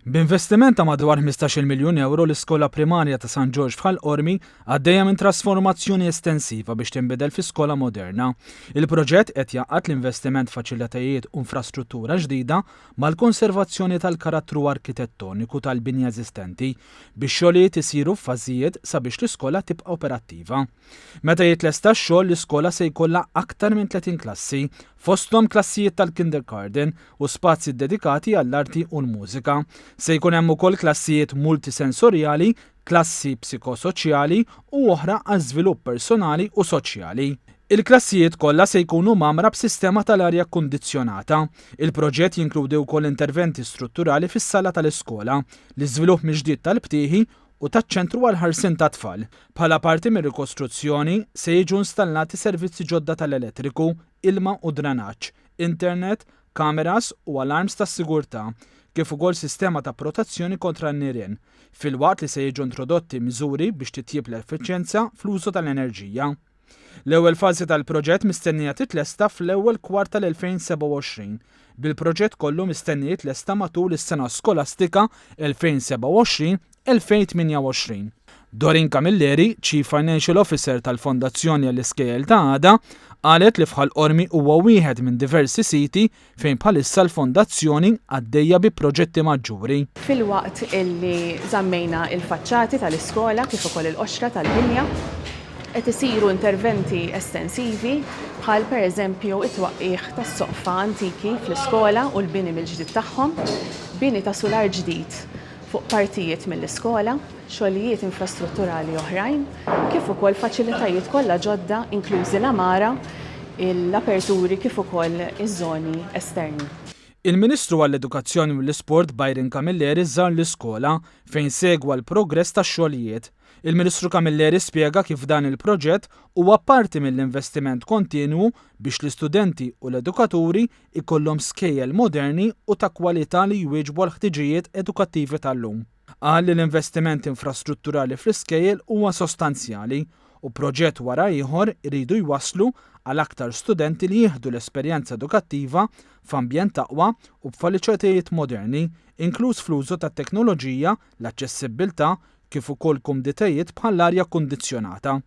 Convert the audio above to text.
B'investiment ta' madwar 15-il miljun ewro l-iskola primarja ta' San Ġorġ f'Ħal Qormi għaddejja minn trasformazzjoni estensiva biex tinbidel fi skola moderna. Il-proġett qed jgħaqqad l-investiment f'faċilitajiet u infrastruttura ġdida mal-konservazzjoni tal-karattru arkitettoniku tal-binja eżistenti, bix-xogħlijiet isiru f'fażijiet sabiex l-iskola tibqa' operattiva. Meta jitlesta x-xogħol l-iskola se jkollha aktar minn 30 klassi, fosthom klassijiet tal-kindergarten u spazji ddedikati għall-arti u l-mużika. Se jkun hemm ukoll klassijiet multisensorjali, klassi psikosoċjali u oħra għal żvilupp personali u soċjali. Il-klassijiet kollha se jkunu mgħammra b'sistema tal-arja kkundizzjonata. Il-proġett jinkludi wkoll interventi strutturali fis-sala tal-iskola, l-iżvilupp mill-ġdid tal-btieħi u taċ-Ċentru għall-Ħarsien tat-Tfal. Bħala parti mir-rikostruzzjoni, se jiġu installati servizzi ġodda tal-elettriku, ilma u dranaġġ, internet, kameras u alarms tas-sigurtà, kif ukoll sistema ta' protezzjoni kontra n-nirien, filwaqt li se jiġu introdotti miżuri biex titjieb l-effiċjenza fl-użu tal-enerġija. L-ewwel fażi tal-proġett mistennija titlesta fl-ewwel kwart tal-2027, bil-proġett kollu mistenni jitlesta matul is-sena skolastika 2027-2028. Doreen Camilleri, Chief Financial Officer tal-Fondazzjoni għall-Iskejjel ta' Għada, qalet li f'Ħal Qormi huwa wieħed minn diversi siti fejn bħalissa l-Fondazzjoni għaddejja bi proġetti maġġuri. Filwaqt illi żammejna l-faċċati tal-iskola kif ukoll il-qoxra tal-binja, qed isiru interventi estensivi bħal pereżempju t-twaqqigħ tas-soqfa antiki fl-iskola u l-bini mill-ġdid tagħhom, bini ta' sular ġdid fuq partijiet mill-iskola, xogħlijiet infrastrutturali oħrajn, kif ukoll faċilitajiet kollha ġodda inklużi l-għamara, l-aperturi kif ukoll iż-żoni esterni. Il-Ministru għall-Edukazzjoni u l-Isport Byron Camilleri żar l-iskola fejn segwa l-progress tax-xogħlijiet. Il-Ministru Camilleri spjega kif dan il-proġett huwa parti mill-investiment kontinwu biex l-istudenti u l-edukaturi ikollhom skejjel moderni u ta' kwalità li jwieġbu għall-ħtiġijiet edukattivi tal-lum. Qal li l-investiment infrastrutturali fl-iskejjel huwa sostanzjali u proġett wara ieħor iridu jwasslu għal aktar studenti li jieħdu l-esperjenza edukattiva f'ambjent aqwa u b'faliċitajiet moderni, inkluż fl-użu tat-teknoloġija, l-aċċessibbiltà kif ukoll kumditajiet bħall-arja kkundizzjonata.